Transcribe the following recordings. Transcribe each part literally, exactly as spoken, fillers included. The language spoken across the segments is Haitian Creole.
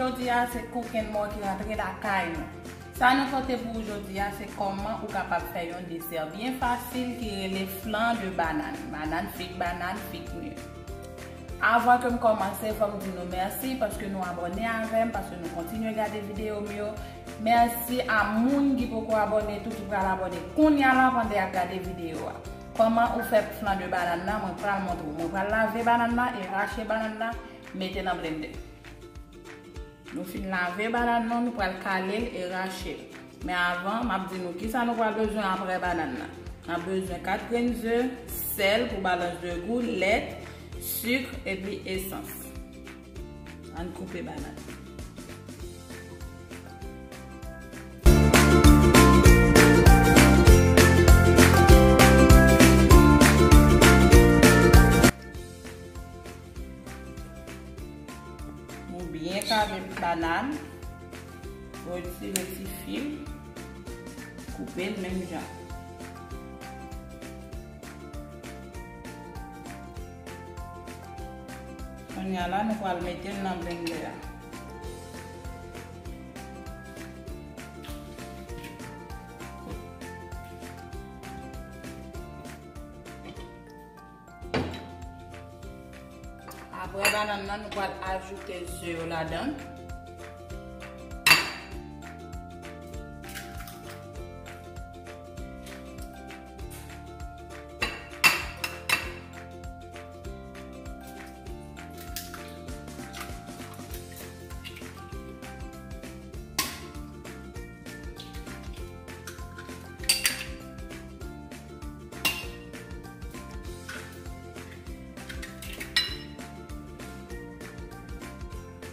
Jodi a, se Cook and More ki rantre lakay nou. Sa nou pote pou ou jodi a, se kòman ou kapab fè yon desè byen fasil ki rele flan de banàn. Banàn, fig, banàn, fig, mye. Avan ke m kòmanse, fò m di nou mèsi paske nou abòne avè m, paske nou kontinye gade videyo m yo. Mèsi a moun ki poko abòne tou, ki pral abòne kounye a la pandan y ap gade videyo a. Kòman ou fè flan de banàn nan, mwen pral montre w. Mwen pral lave banàn nan e rache banàn nan, mete nan blendè. Nou fin lave banàn nan, nou pral kale l e rache l. Men avan, m ap di nou kisa nou pral bezwen apre banàn nan. N ap bezwen kat grenn ze, sèl pou balans de gou, lèt, sik epi esans. Ann koupe banàn. Nou byen kale banàn, retire ti fil, koupe l menm jan. Kounye a la, nou pral mete l nan blendè a. Apre banann nan, nou pral ajoute ze yo ladan.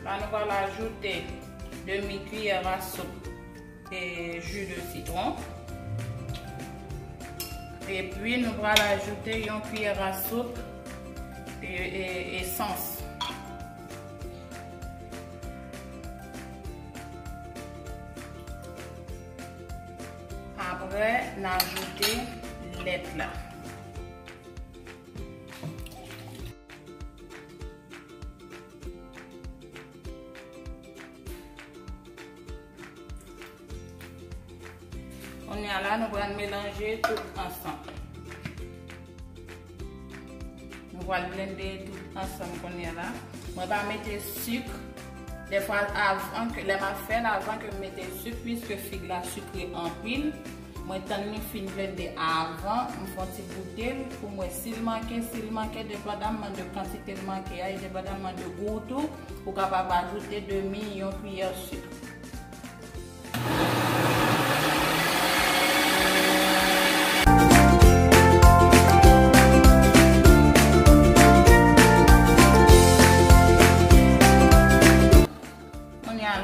La, nou pral ajoute demi kiyè a soup e ji de sitwon. Epi, nou pral ajoute yon kiyè a soup e, e, esans. Apre, n ajoute lèt la. Kounye a la, nou pral melanje tout ansanm. Nou pral blende tout ansanm kounye a la. Mwen pa mete sik. Dèfwa, avan ke, lè m ap fè l, avan ke m mete sik, piske fig la sikre anpil, mwen tann li fin blende avan, m fè yon ti goute l pou m wè si l manke, si l manke, depandamman de kantite l manke a, e depandamman de gou tou, ou kapab ajoute demi yon kiyè sik. Kounye a,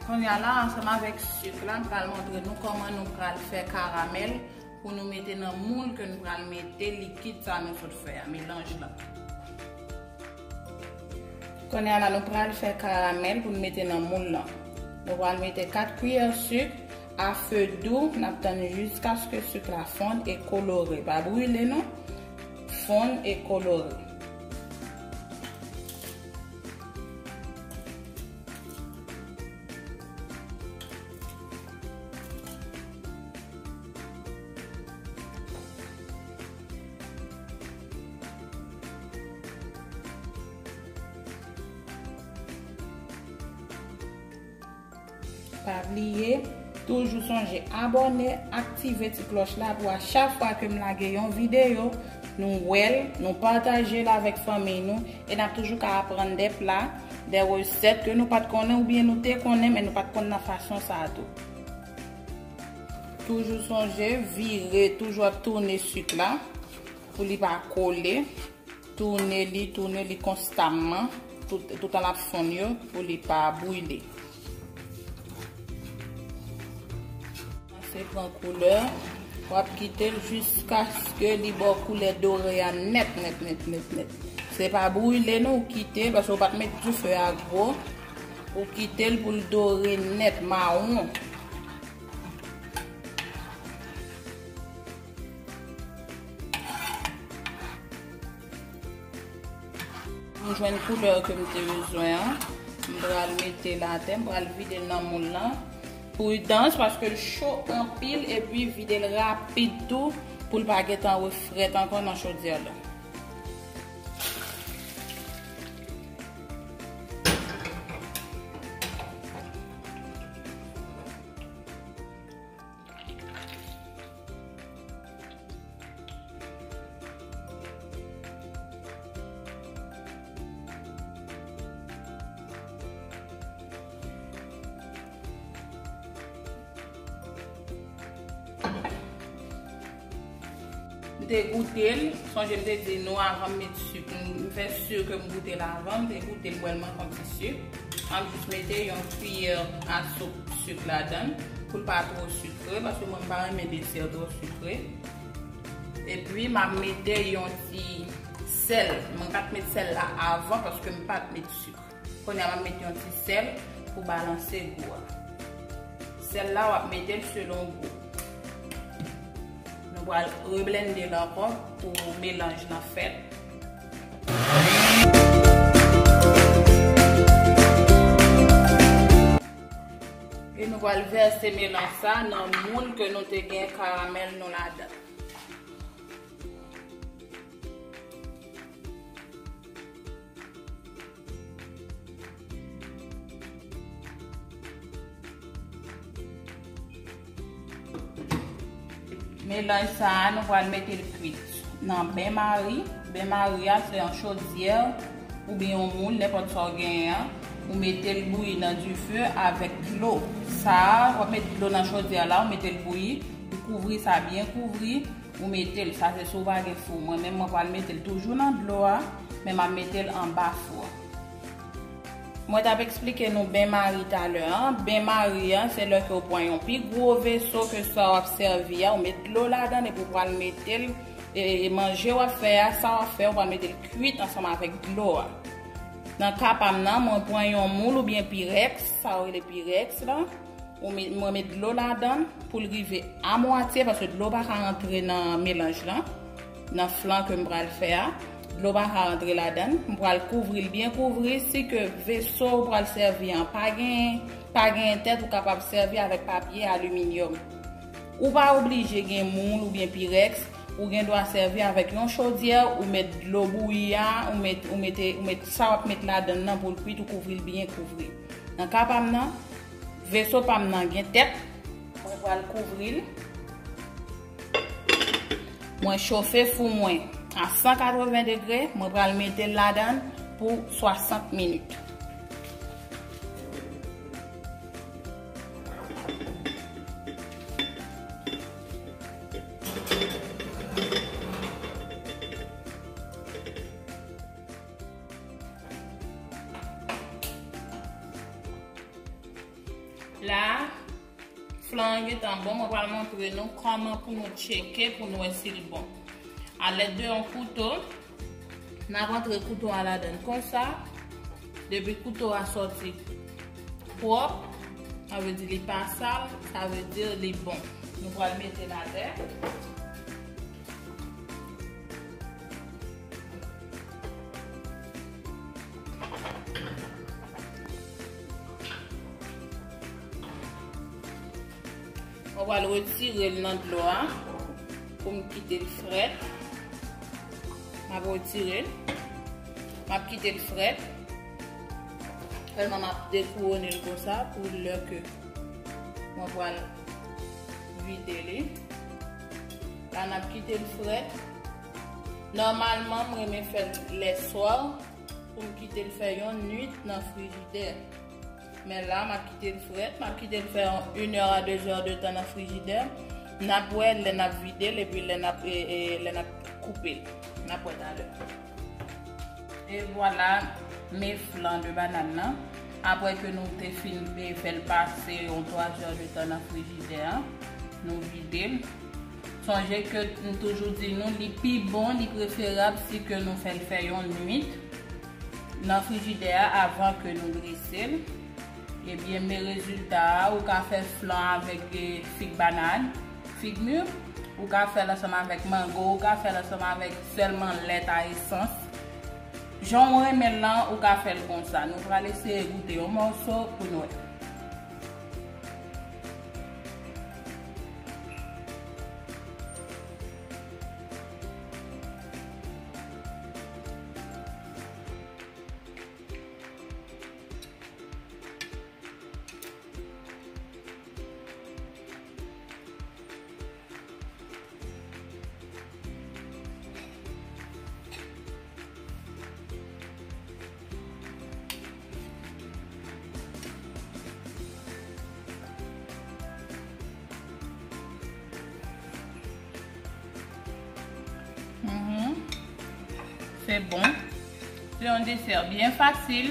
kounye a la, ansanm avèk sik la, m pral montre nou kòman nou pral fè karamèl pou nou mete nan moul ke nou pral mete likid sa nou sot fè a, melanj la. Kounye a la, nou pral fè karamèl pou nou mete nan moul lan. Nou pral mete kat kiyè sik a fe dou, n ap tann jiskaske sik la fonn e kolore. Pa brile non, fonn e kolore. Pa bliye, toujou sonje abòne, aktive ti klòch la pou a chak fwa ke m lage yon videyo, nou wè l, nou pataje l avèk fanmi nou, e n ap toujou ka aprann de pla, de resèt ke nou pa t konnen oubyen nou te konnen, men nou pa t konn nan fason sa a tou. Toujou sonje vire, toujou ap tounen sik la pou li pa kole. Tounen li, tounen li konstamman, tout, toutan l ap fonn yo, pou li pa brile. Kòmanse pran koulè, w ap kite l jiskaske li ba w koulè dore a nèt, nèt, nèt, nèt, nèt. Se pa brile non, ou kite l, paske w pa t met dife a gwo. Ou kite l pou l dore nèt, mawon. M jwenn koulè ke m te bezwen an. M pral mete l atè, m pral vide l nan moul lan. Pridans, paske l cho anpil, epi vide l rapid tou, pou l pa gentan refrèt ankò nan chodyè la. M te goute l, sonje m te di nou avan m met sik, m, m fè si ke m goute l avan, m te goute l, m wè l manke yon ti sik. M ap jis mete yon kiyè a soup sik ladan l, pou l pa twò sikre, paske mwen m pa renmen desè twò sikre. Epi m ap mete yon ti sèl. Mwen pa t met sèl la avan, paske m pa t met sik. Kounye a m ap met yon ti sèl pou balanse gou a. Sèl la w ap mete l selon gou. Nou pral reblende l ankò pou melanj lan fèt. E nou pral vèse melanj sa nan moul ke nou te gen karamèl nou ladan. Melanj sa a, nou pral mete l kwit nan benmari. Benmari a, se yon chodyè oubyen yon moul, nenpòt sa w genyen an. Ou mete l bouyi nan dife avèk dlo. Sa a, w ap met dlo nan chodyè la, ou mete l bouyi, ou kouvri sa byen kouvri. Ou mete l, sa se si w pa gen fou. Mwen menm, mwen pral mete l toujou nan dlo a, men m ap mete l anba fou a. Mwen t ap eksplike nou benmari talè a. Benmari a, se lè ke w pran yon pi gwo veso ke sa w ap sèvi a, ou met dlo ladan l epi w pral mete l, e, e manje w ap fè a, sa w ap fè, ou pral mete l kwit ansanm avèk dlo a. Nan ka pa m nan, mwen pran yon moul oubyen pirèks, sa yo rele pirèks la. Ou met, mwen met dlo ladan l pou l rive a mwatye, paske dlo pa ka rantre nan melanj lan, nan flan ke m pral fè a. Dlo pa ka rantre ladan l. M pral kouvri l byen kouvri. Si ke veso ou pral sèvi an pa gen, pa gen tèt, ou kapab sèvi avèk papye aliminyòm. Ou pa oblije gen moul oubyen pirèks. Ou gen dwa sèvi avèk yon chodyè, ou met dlo bouyi a, ou met, ou mete, ou met sa w ap met ladan l nan pou l kwit, ou kouvri l byen kouvri. Nan ka pa m nan, veso pa m nan gen tèt. Mwen pral kouvri l. Mwen chofe fou mwen a san katreven degre. Mwen pral mete l ladan l pou swasant minit. La, flan an gentan bon, mwen pral montre nou kòman pou nou tcheke pou nou wè si l bon. A lèd de yon kouto, n ap antre kouto a ladan l konsa. Depi kouto a sòti pwòp, sa vle di li pa sal, sa vle di li bon. Nou pral mete l atè. Mwen pral retire l nan dlo a pou m kite l frèt. M ap retire l. M ap kite l frèt. Sèlman m ap dekouwone l konsa pou lè ke mwen pral vide li. La n ap kite l frèt. Nòmalman, m renmen fè l lèswa pou m kite l fè yon nuit nan frijidè. Men la, m ap kite l frèt, m ap kite l fè yon, une heure à deux heures de temps nan frijidè. N ap wè lè n ap vide l epi lè n ap, e, e, lè n ap koupe l. N ap wè talè. E vwala, men flan de banàn nan. Apre ke nou te fin, e, fè l pase yon twa zè de tan nan frijidè a, nou vide l. Sonje ke m toujou di nou, li pi bon, li preferab si ke nou fè l fè yon nuit nan frijidè a avan ke nou drese l. Ebyen, men rezilta a, ou ka fè flan avèk, e, fig banàn, fig mi, ou ka fè l ansanm avèk mango, ou ka fè l ansanm avèk sèlman lèt a esans. Jan w renmen l lan, ou ka fè l konsa. Nou pral eseye goute yon mòso pou n wè. Mhm. Se bon. Se yon desè byen fasil,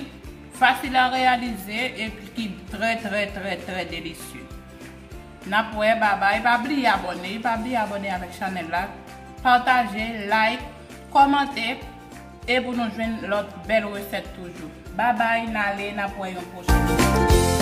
fasil a reyalize epi ki trè, trè, trè, trè delisye. N ap wè, babay. Pa bliye abòne, pa bliye abòne avèk chanèl la. Pataje, like, kòmante, e pou nou jwenn lòt bèl resèt toujou. Babay, n ale, n ap wè yon pwochen.